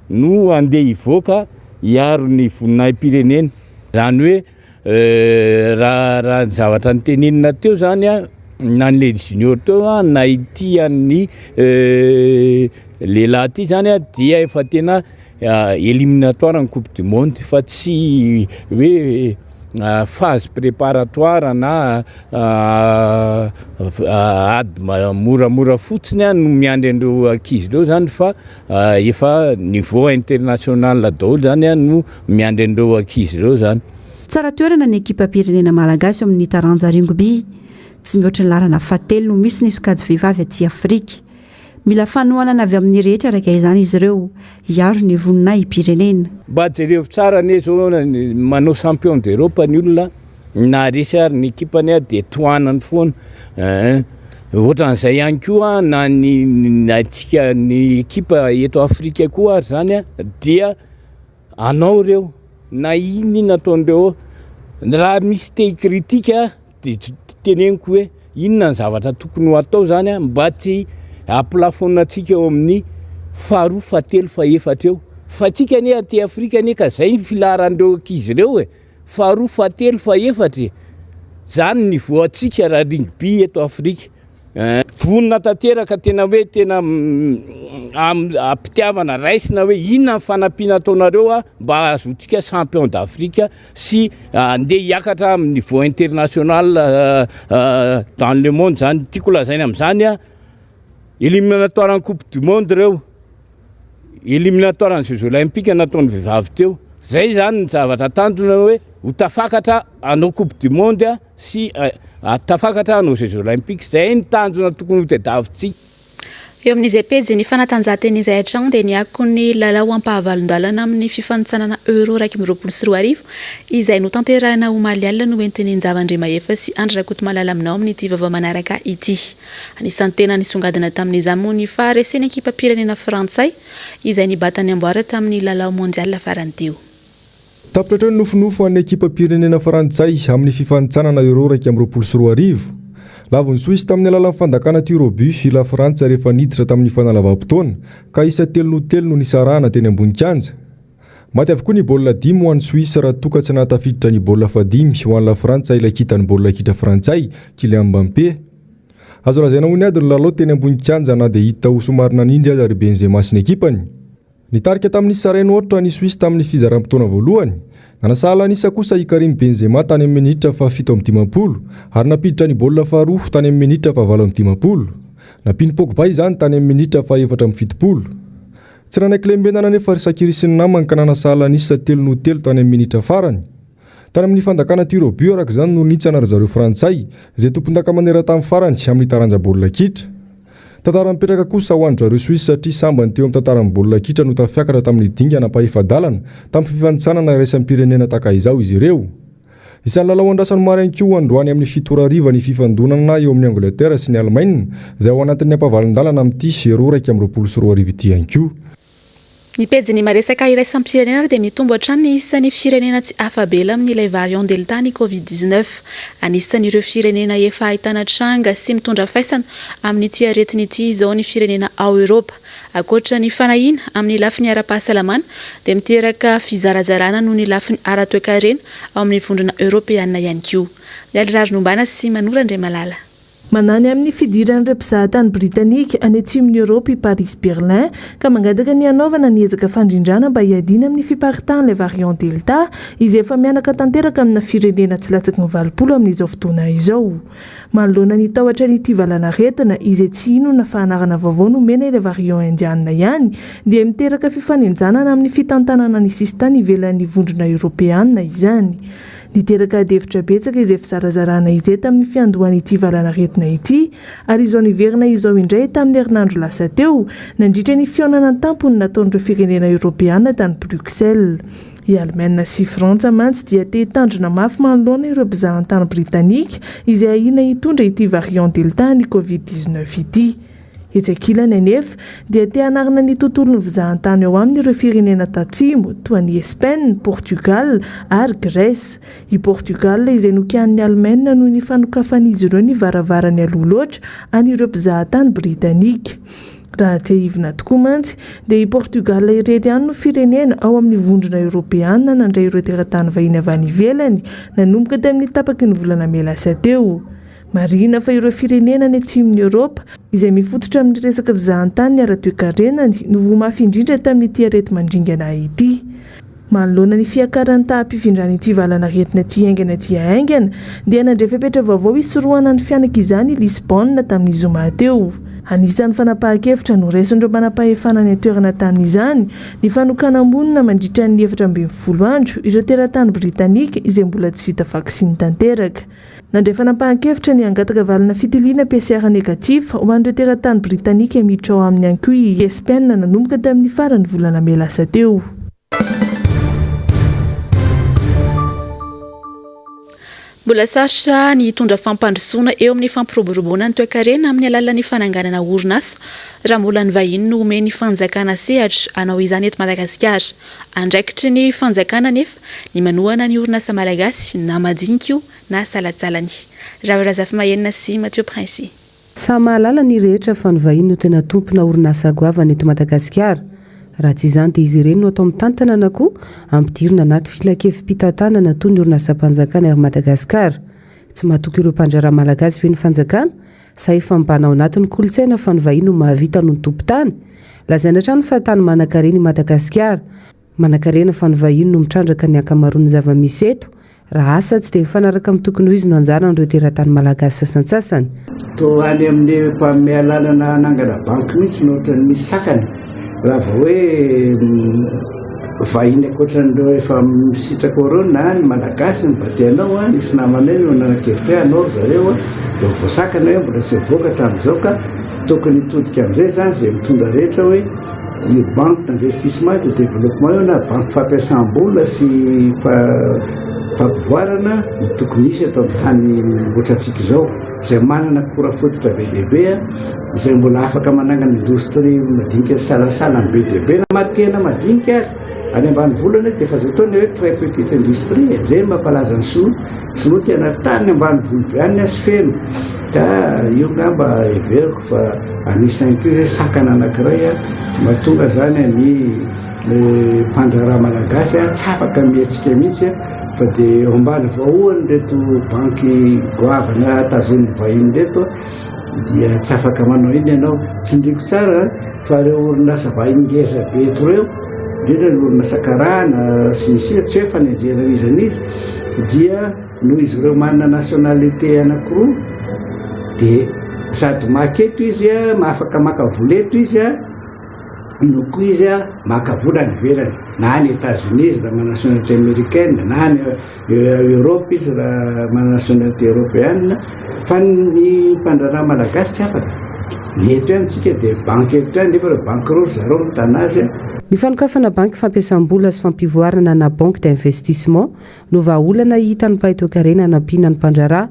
no handeha hivoaka hiaro ny voninahi-pirenena. Izany hoe Raha raha ny zavatra notenenina teo zany a, na ny lady junior teo a, na ity an'ny lehilahy ity zany a dia efa tena éliminatoire ny coupe du monde fa tsy hoe phase préparatoire na ady moramora fotsiny a no miandry an'ireo ankizy ireo zany fa Efa niveau international daholo zany no miandry an'ireo ankizy ireo zany. Tsara toerana ny ekipam-pirenena malagasy eo amin'ny taranja ringby. Tsy mihoatra ny laharana fahatelo no misy ny sokajy vehivavy aty Afrika. Mila fanohanana avy amin'ny rehetra araka izany izy ireo hiaro ny voninahi-pirenena. Mba jerevo tsara anie zao manao champion d'Europe ny olona Na resy ary ny ekipany dia tohanany foana eh. Ohatran'izay ihany koa na ny antsika ny ekipa eto Afrika koa ary zany dia anao ireo na inona inona ataondreo eo. Raha misy te hi-critique dia teneniko hoe inona ny zavatra tokony ho atao zany mba tsy hampilafonina antsika eo amin'ny faharoa, fahatelo, fahefatra eo. Fa antsika anie aty Afrika anie ka zay ny filaharan'ireo ankizy ireo e. Faharoa, fahatelo, fahefatra e! Zany ny niveau antsika raha rugby eto Afrika eh. Vonona tanteraka tena hoe tena am-pitiavana raisina hoe inona ny fanampiana ataonareo a mba hahazoantsika champion d'Afrique sy andeha hiakatra amin'ny niveau international dans le monde zany. Tiako lazaina amin'izany a, éliminatoire ny coupe du monde ireo. Éliminatoire ny jeux olympiques nataon'ny vehivavy teo. Zay zany ny zavatra tanjona hoe ho tafakatra hanao coupe du monde sy tafakatra hanao jeux olympiques. Zay ny tanjona tokony ho tadiavintsika. Eo amin'izay pejin'ny fanatanjahantena izay hatrany dia ny akon'ny lalao ampahavalon-dalana amin'ny fifanintsanana Euro 2021 izay notanterahina omaly alina no entin'i Njava Andriamahefa sy Andry Rakotomalala aminao amin'ity vaovao manaraka ity. Anisan'ny tena nisongadina tamin'izany moa ny faharesen'ny ekipam-pirenena frantsay izay nibata ny amboara tamin'ny lalao mondial farany teo. Tapitra hatreo ny nofinofy ho an'ny ekipam-pirenena frantsay amin'ny fifanintsanana Euro 2021. Lavon'i Suisse tamin'ny alalan'ny fandakana tirs au but i Lafrantsa rehefa niditra tamin'ny fanalavam-potoana, ka isa telo noho telo no nisarahana teny ambony kianja. Maty avokoa ny baolina dimy ho an'i Suisse raha toa ka tsy nahatafiditra ny baolina fahadimy ho an'i Lafrantsa ilay kintan'ny baolina kitra frantsay, Kylian Mbappé. Azo lazaina ho niady ny lalao teny ambony kianja na dia hita ho somary nanindry aza ry Benzema sy ny ekipany. Nitarika tamin'ny isa iray no aotra ny Suisse tamin'ny fizaram-potoana voalohany. Nanasahala ny isa kosa i Karim Benzema tany amin'ny minitra faha-57 ary nampiditra ny baolina faharoa tany amin'ny minitra faha-58. Nampian'i Pogba izany tany amin'ny minitra faha-74. Tsy nanaiky lembenana anefa ry Shaqiri sy ny namany ka nanasahala ny isa telo noho telo tany amin'ny minitra farany. Tany amin'ny fandakana tirs au but araka izany no nihintsana ry zareo frantsay, izay tompondaka maneran-tany farany amin'ny taranja baolina kitra. Tantara mipetraka kosa ho an-dry zareo Suisse satria sambany teo amin'ny tantaran'ny baolina kitra no tafiakatra tamin'ny dingana ampahefa-dalana tamin'ny fifanintsanana iraisam-pirenena tahaka izao izy ireo. Isan'ny lalao andrasan'ny maro ihany koa androany amin'ny fito ora hariva ny fifandonana eo amin'i Angleterre sy ny Alemaina izay ao anatin'ny ampahavalon-dalana amin'ity Euro 2021 ity ihany koa. Ny pejin'ny Maresaka iraisam-pirenena ary dia mitombo hatrany ny isan'ny firenena tsy afa-bela amin'ilay variant Delta ny Covid 19. Anisan'ireo firenena efa ahitana tranga sy mitondra faisana amin'ity aretina ity izao ny firenena ao Eoropa. Ankoatra ny fanahiana amin'ny lafiny ara-pahasalamana dia miteraka fizarazarana noho ny lafiny ara-toekarena ao amin'ny vondrona Eoropeana ihany koa. Mialy Rarinombana sy Manoro Andriamalala. Manahy ny amin'ny fidiran'ireo mpizahatany Britanika any atsimon'i Eoropa i Paris sy Berlin ka mangataka ny hanaovana ny ezaka fandrindrana mba hiadiana amin'ny fiparitahan'ilay variant Delta izay efa mihanaka tanteraka amina firenena tsy latsaky ny 80 amin'izao fotoana izao. Manoloana ny tahotra an'ity valanaretina izay tsy inona fa anarana vaovao nomena ilay variant indiana ihany dia miteraka fifanenjanana amin'ny fitantanana ny sisintany ivelan'ny vondrona Eoropeana izany. Niteraka adihevitra betsaka izay fizarazarana izay tamin'ny fiandohan'ity valanaretina ity ary izao niverina izao indray tamin'ny herinandro lasa teo nandritra ny fihaonana an-tampony nataon'ireo firenena Eoropeana tany Bruxelles. I Alemaina sy Frantsa mantsy dia te hitandrina mafy manoloana ireo mpizahantany Britanika izay ahiana hitondra ity variant Delta an'ny Covid 19 ity. Etsy ankilany anefa, dia te hanarina ny tontolon'ny fizahantany ao aminy ireo firenena tatsimo, toa an'i Espaina, Portugal ary Grèce. I Portugal izay nokianin'i Alemaina noho ny fanokafan'izy ireo ny varavarany aloha loatra an'ireo mpizahatany britanika. Raha tsiahivina tokoa mantsy, dia i Portugal irery ihany no firenena ao amin'ny Vondrona Eoropeana nandray ireo teratany vahiny avy any ivelany nanomboka tamin'ny tapaky ny volana mey lasa teo. Marihina fa ireo firenena any atsimon'i Eoropa, izay mifototra amin'ny resaka fizahantany ny ara-toekarenany, no voa mafy indrindra tamin'ity areti-mandringana ity. Manoloana ny fiakaran'ny taham-pifindran'ity valanaretina ity haingana dia haingana, dia nandray fepetra vaovao hisorohana ny fihanak'izany i Lisbonne tamin'ny zoma teo. Anisan'ny fanapahan-kevitra noraisin'ireo manampahefana any an-toerana tamin'izany ny fanokanam-monina mandritra ny 14 andro ireo teratany britanika izay mbola tsy vita vaksiny tanteraka. Nandray fanapahan-kevitra ny hangataka valina fitiliana PCR negatif ho an'ireo teratany Britanika miditra ao aminy ihany koa i Espaina nanomboka tamin'ny faran'ny volana mey lasa teo. Mbola sarotra ny hitondra fampandrosoana eo amin'ny fampiroboroboana ny toekarena amin'ny alalan'ny fananganana orinasa raha mbola ny vahiny no omen'ny fanjakana sehatra hanao izany eto Madagasikara. Andraikitry ny fanjakana anefa ny manohana ny orinasa malagasy na madinika io na salatsalany. Ravo Razafimahenina sy Mathieu Princi. Samy mahalala ny rehetra fa ny vahiny no tena tompona orinasa goavana eto Madagasikara. Raha tsy izany dia izy ireny no atao mitantana na koa ampidirina anaty filankevi-pitantanana toy ny orinasam-panjakana Air Madagascar. Tsy matoky ireo mpandraharaha malagasy ve ny fanjakana sa efa mibana ao anatin'ny kolontsaina fa ny vahiny no mahavita noho ny tompon-tany? Lazaina hatrany fa tany manankarena i Madagasikara. Manankarena fa ny vahiny no mitrandraka ny ankamaroan'ny zava-misy eto. Raha asa tsy dia mifanaraka amin'ny tokony ho izy no anjaran'ireo teratany malagasy sasantsasany. Toa any amin'ny mpanome alalana hanangana banky mihitsy no ohatran'ny misy sakana raha vao hoe vahiny ankoatran'ireo efa misitraka ireo na ny malagasy no mba te hanao an, nisy namanay no nanan-kevitra hoe hanao ry zareo an, dia voasakana hoe mbola tsy nivoaka hatramin'izao ka. Tokony hitodika amin'izay izany izay mitondra rehetra hoe io banque d'investissement et de développement io na banque fampiasam-bola sy fampivoarana no tokony hisy eto amin'ny tany ohatrantsika izao, izay manana akora fototra be dia be, izay mbola afaka manangana indostria madinika sy salasalany be dia be na tena madinika ary. Any ambanivolo anie dia efa zay atao ny hoe très petite industrie e, zay no mampalaza ny sinoa, sinoa tena tany ambanivolo be any azy feno, ka io ngamba heveriko fa anisan'ny koa hoe sakana anankiray mahatonga zany ny mpandraharaha malagasy tsy afaka mihetsika mihitsy fa dia eo ambany vahoan'ireto banky goavana tazonin'ny vahiny ireto dia tsy afaka manao iny ianao. Tsindriako tsara fa ireo orinasa vahiny ngeza be eto ireo, indrindra ny orinasa karana sy ny sisa, tsy hoe fanenjehana an'iza n'iza, dia noho izy ireo manana nationalité anankiroa dia sady maka eto izy, afaka maka vola eto izy, no koa izy maka vola any ivelany, na any Etats-Unis izy raha manana nationalité américaine, na any Europe izy raha manana nationalité européenne, fa ny mpandraharaha malagasy tsy afaka. Ny eto ihany tsika dia banky eto ihany, nefa ireo banky ireo ry zareo mitana azy. Ny fanokafana banky fampiasam-bola sy fampivoarana na banque d'investissement no vahaolana hitan'ny mpahay toekarena hanampiana ny mpandraharaha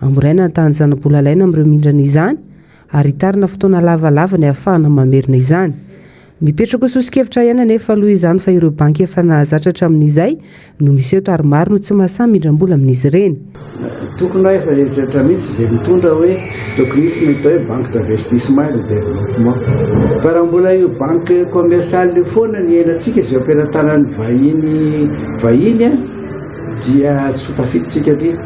hamoraina ny tahan'ny zana-bola alaina amin'ireo mindrana izany ary hitarina fotoana lavalava ny hahafahana mamerina izany. Mipetraka ho soso-kevitra ihany anefa aloha izany fa ireo banky efa nahazatra hatramin'izay no misy eto ary maro no tsy mahasahy mindram-bola amin'izy ireny. Tokony hoe efa eritreritra mihitsy izay mitondra hoe tokony hisy ny atao hoe banque d'investissement et de développement. Fa raha mbola io banque commerciale io foana ny iainantsika izay eo am-pelatanan'ny vahiny vahiny dia tsy ho tafiditsika aty.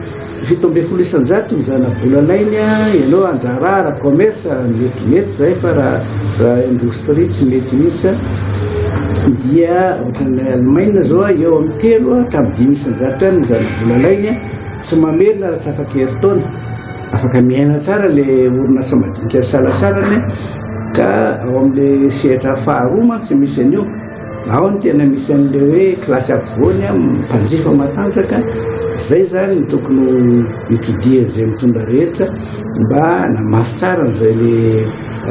17% ny zana-bola alainy ianao handraharaha raha commerce mety mety zay fa raha raha indostrie tsy mety mihitsy dia ohatran'ny Allemagne zao eo amin'ny 3 hatramin'ny 5% ihany ny zana-bola alainy tsy mamerina raha tsy afaka herintaona afaka miaina tsara le orinasa madinika salasalany ka ao amin'le sehatra faharoa mantsy misy an'io. Ao no tena misy an'ilay hoe kilasy afovoany, mpanjifa matanjaka, izay izany no tokony ho itodihan'izay mitondra rehetra mba hanamafy tsara an'izay le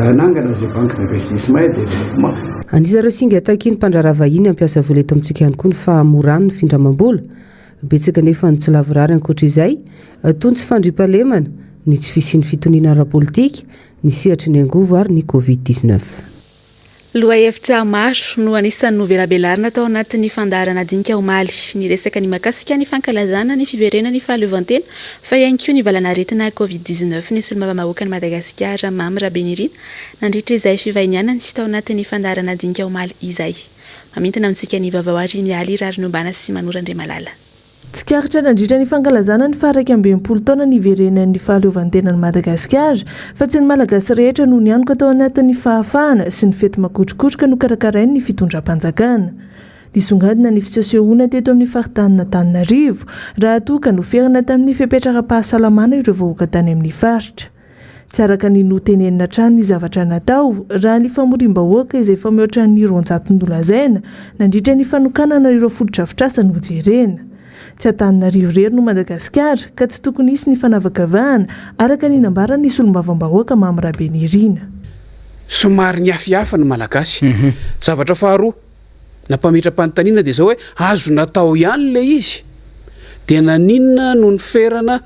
hanangana izay banque d'investissement et développement. Anisan'ireo singa takian'ny mpandraharaha vahiny hampiasa vola eto amintsika ihany koa ny fahamoran'ny findramam-bola. Betsaka anefa ny tsy lavorary ankoatra izay, toy ny tsy fandriampahalemana, ny tsy fisian'ny fitoniana ara-politika, ny sehatry ny angovo ary ny Covid 19. Lohahevitra maro no anisan'ny novelabelarina tao anatin'ny fandaharana dinika omaly. Niresaka ny mahakasika ny fankalazana ny fiverenan'ny fahaleovantena fa ihany koa ny valan'aretina Covid 19 ny solombavambahoakan'i Madagasikara Mamy Rabenirina nandritra izay fivahinianany tao anatin'ny fandaharana dinika omaly izay. Mamintina amintsika ny vaovao ary Mialy Raharinombana sy Manoro Andriamalala. Tsikaritra nandritra ny fankalazana ny faha-61 taona niverenan'ny fahaleovantenan'i Madagasikara fa tsy ny Malagasy rehetra no nianoka tao anatin'ny fahafahana sy ny fety makotrokotroka nokarakarain'ny fitondram-panjakana. Nisongadina ny fisehosehoana teto amin'ny faritanin'Antananarivo raha toa ka noferana tamin'ny fepetra ara-pahasalamana ireo vahoaka tany amin'ny faritra. Tsy araka ny notenenina hatrany ny zavatra natao, raha ny famoriam-bahoaka izay efa mihoatra ny 200 nolazaina nandritra ny fanokanana ireo fotodrafitrasa no jerena. Tsy Antananarivo irery no Madagasikara ka tsy tokony hisy ny fanavakavahana, araka ny nambaran'ny solombavambahoaka Mamy Rabenirina. Somary niafiafy ny Malagasy. Zavatra faharoa nampametra-panontaniana dia izao hoe azo natao ihany ilay izy dia naninona no niferana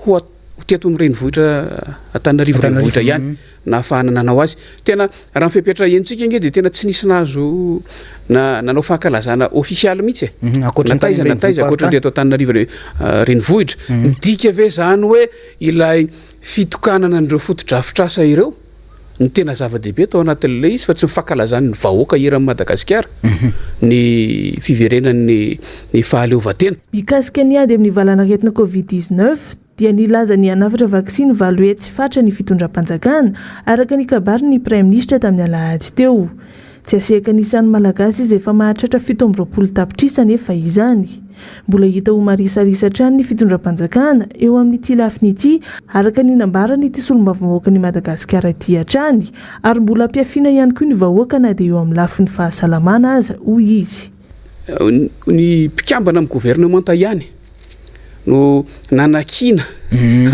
ho Ho teto amin'ny renivohitra Antananarivo renivohitra ihany nahafahana nanao azy. Tena raha ny fepetra henontsika ange dia tena tsy nisy nahazo na nanao fankalazana ofisialy mihitsy e. Ankoatra Na ny tany taiza na taiza ankoatra ny teto Antananarivo renivohitra. Midika ve izany hoe ilay fitokanana an'ireo fotodrafitrasa ireo no tena zava-dehibe tao anatin'ilay izy fa tsy ny fankalazan'ny vahoaka eran'i Madagasikara ny fiverenan'ny ny fahaleovantena. Mikasika ny ady amin'ny valanaretina Covid 19 dia nilaza ny hanafatra vaksiny 800 fatra ny fitondram-panjakana, araka ny kabarin'ny Praiminisitra tamin'ny alahady teo. Tsy asehaka ny isan'ny Malagasy izay efa mahatratra 27 tapitrisa anefa izany. Mbola hita ho marisarisa hatrany ny fitondram-panjakana eo amin'ity lafiny ity, araka ny nambaran'ity solombavambahoakan'i Madagasikara ity hatrany, ary mbola ampihafiana ihany koa ny vahoaka na dia eo amin'ny lafiny fahasalamana aza, hoy izy. Ny mpikambana amin'ny governemanta ihany no nanakiana.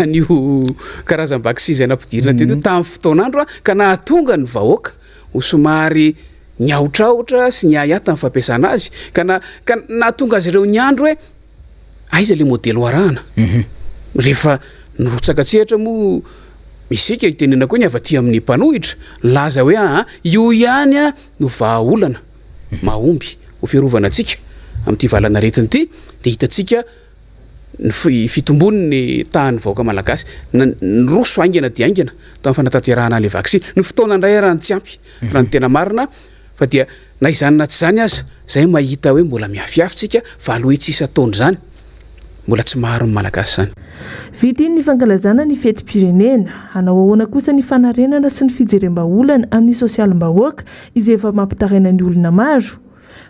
an'io karazam-vaksiny izay nampidirina teto io tamin'ny fotoan'andro ka nahatonga ny vahoaka ho somary niahotrahotra sy niahiahy tamin'ny fampiasana azy ka na ka nahatonga azy ireo niandry hoe aiza ilay modely ho arahana. Rehefa nirotsaka an-tsehatra moa isika, itenenako hoe ny avy aty amin'ny mpanohitra, nilaza hoe aa io ihany no vahaolana mahomby ho fiarovana antsika amin'ity valanaretina ity dia hitantsika ny fitombon'ny tahan'ny vahoaka malagasy niroso haingana dia haingana tamin'ny fanatanterahana an'ilay vaksiny. Ny fotoana indray ary no tsy ampy raha ny tena marina fa dia na izany na tsy izany aza izay mahita hoe mbola miafiafy tsika 800 isan-taona izany mbola tsy maro ny malagasy izany. Vita iny ny fankalazana ny fetim-pirenena. Hanao ahoana kosa ny fanarenana sy ny fijerem-bahaolana amin'ny sosialim-bahoaka izay efa mampitaraina ny olona maro?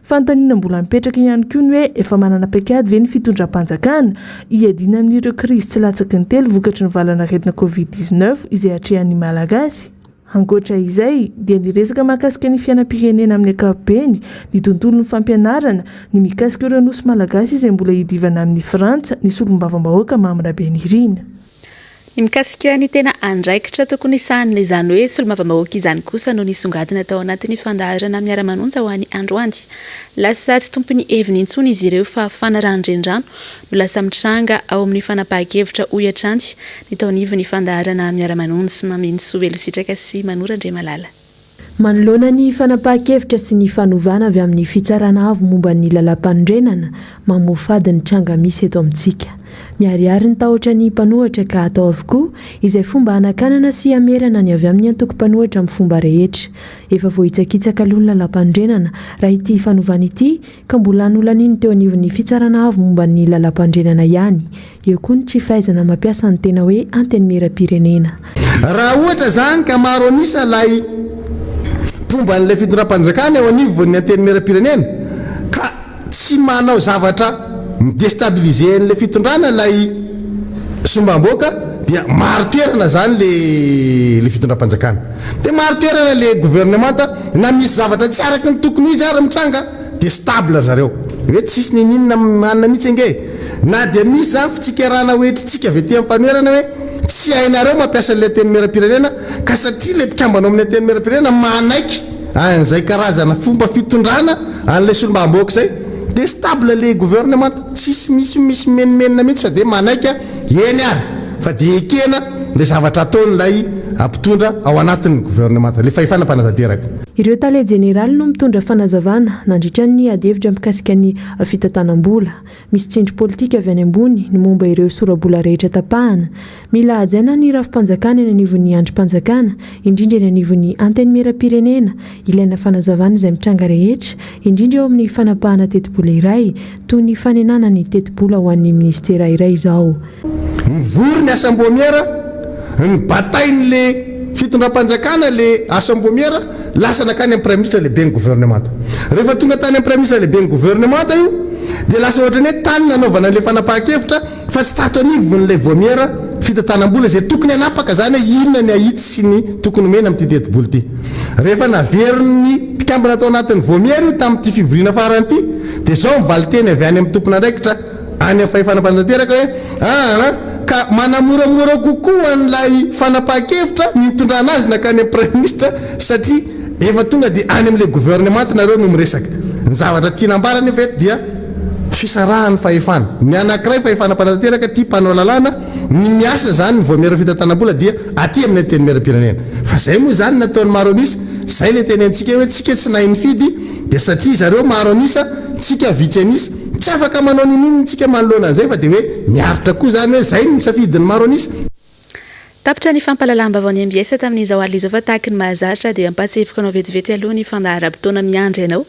Fanontaniana mbola mipetraka ihany koa ny hoe efa manana paikady ve ny fitondram-panjakana hiadiana amin'ireo krizy tsy latsaky ny telo vokatry ny valanaretina Covid 19 izay atrehan'ny Malagasy? Ankoatra izay dia niresaka mahakasika ny fiainam-pirenena amin'ny ankapobeny, ny tontolon'ny fampianarana, ny mikasika ireo nosy malagasy izay mbola hiadivana amin'i Frantsa ny solombavambahoaka Mamy Rabenirina. Ny mikasika ny tena andraikitra tokony sahanina izany hoe solombavambahoaka izany kosa no nisongadina tao anatin'ny fandaharana Miara-manonja ho an'ny androany. Lasa tsy tompon'ny heviny intsony izy ireo fa fanarahan-drenirano no lasa mitranga ao amin'ny fanapahan-kevitra hoy hatrany ny tao anivon'ny fandaharana Miara-manonja. Naminsoa Velositraka sy Mano Randriamalala. Manoloana ny fanapahan-kevitra sy ny fanovana avy amin'ny Fitsarana Avo momba ny Lalàmpanorenana, mamoafady ny tranga misy eto amintsika. Miharihary ny tahotra ny mpanohatra ka atao avokoa izay fomba hanakanana sy hamerana ny avy amin'ny antoko mpanohatra amin'ny fomba rehetra. Efa voahitsakitsaka aloha ny Lalàmpanorenana raha ity fanovana ity ka mbola nolaniany teo anivon'ny Fitsarana Avo momba ny Lalàmpanorenana ihany. Eo koa ny tsy fahaizana mampiasa ny tena hoe Antenimierampirenena. Raha ohatra izany ka maro an'isa ilay mpomba an'ilay fitondram-panjakana eo anivon'ny Antenimierampirenena ka tsy manao zavatra mi-destabiliser an'ilay fitondrana ilay solombavambahoaka dia marin-toerana izany ilay fitondram-panjakana. Dia marin-toerana ilay governemanta na misy zavatra tsy araka ny tokony ho izy ary mitranga. Dia stable ry zareo. Hoe tsisy niniana manina mihitsy ange e. Na dia misy izany fitsikerana ho entintsika avy aty amin'ny fanoherana hoe tsy hainareo mampiasa an'ilay Antenimierampirenena ka satria ilay mpikambana ao amin'ny Antenimierampirenena manaiky an'izay karazana fomba fitondrana an'ilay solombavambahoaka izay dia stable ilay gouvernement. Tsisy misy misy mimenomenona mihitsy fa dia manaiky eny ary fa dia ekena ilay zavatra ataon'ilay mpitondra ao anatin'ny gouvernement, ilay fahefana mpanatanteraka. Ireo tale jeneraly no mitondra fanazavana nandritra ny adihevitra mikasika ny fitantanam-bola. Misy tsindry politika avy any ambony ny momba ireo sora-bola rehetra tapahana. Mila hajaina ny rafi-panjakana eny anivon'ny andrim-panjakana, indrindra eny anivon'ny Antenimierampirenena. Ilaina fanazavana izay mitranga rehetra, indrindra eo amin'ny fanapahana tetibola iray, toy ny fanenana ny tetibola ho an'ny minisitera iray izao. Mivory ny asam-boamiera, nibatain'le fitondram-panjakana le asam-boamiera, lasa nankany amin'ny praiminisitra lehiben'ny governemanta. Rehefa tonga tany amin'ny praiminisitra lehiben'ny governemanta io dia lasa ohatran'ny hoe tany nanaovana an'ilay fanapahan-kevitra fa tsy tato anivon'ilay voamiera fitantanam-bola izay tokony hanapaka izany hoe inona ny ahitsy sy ny tokony homena amin'ity tetibola ity. Rehefa naverin'ny mpikambana tao anatin'ny voamiera io tamin'ity fivoriana farany ity dia izao ny valinteny avy any amin'ny tompon'andraikitra any amin'ny fahefana mpanatanteraka hoe aa ka manamoramora kokoa an'ilay fanapahan-kevitra ny nitondrana azy nankany amin'ny praiminisitra satria efa tonga dia any amin'ilay gouvernemanta nareo no miresaka. Ny zavatra tiana ambara anefa eto dia fisarahan'ny fahefana. Ny anankiray fahefana mpanatanteraka tia mpanao lalàna, ny miasa izany ny voamiera fitantanam-bola dia aty amin'ny antenimierampirenena. Fa izay moa izany nataon'ny maro an'isa, izay ilay tenentsika hoe tsika tsy nahay nifidy dia satria zareo maro an'isa, tsika vitsy an'isa. Tsy afaka manao ninoninona tsika manoloana an'izay fa dia hoe miaritra koa izany hoe izay ny safidin'ny maro an'isa. Tapitra ny fampahalalam-baovaon'ny mbs tamin'izao alina izao fa tahaky ny mahazatra dia ampahatsiahiviko anao vetivety aloha ny fandaharam-potoana miandry anao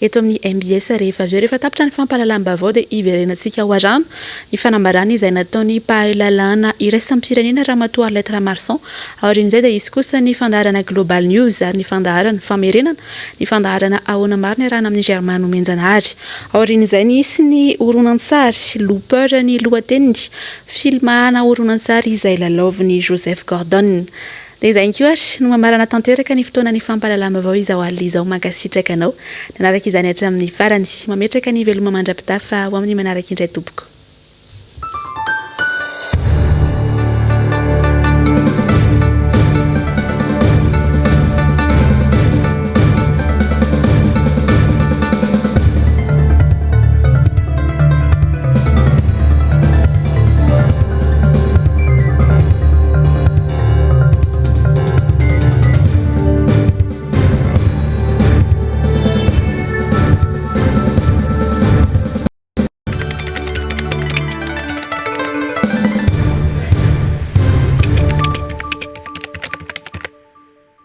eto amin'ny mbs rehefa avy eo. Rehefa tapitra ny fampahalalam-baovao dia hiverenantsika ho arano ny fanambarana izay nataon'ny mpahay lalàna iraisam-pirenena Ramatoa Arlette Ramarson. Aorian'izay dia hisy kosa ny fandaharana Global News ary ny fandaharana famerenana ny fandaharana Ahoana Marina iarahana amin'i Germain Nomenjanahary. Aorian'izay nisy ny horonantsary Looper ny lohateniny, film ana horonantsary izay lalaovin'i Joseph Gordon. Dia izay ihany koa ary no mamarana tanteraka ny fotoanan'ny fampahalalam-baovao izao alina izao. Mankasitraka anao nanaraka izany hatramin'ny farany. Mametraka ny veloma mandra-pitafa ho amin'ny manaraka indray tompoko.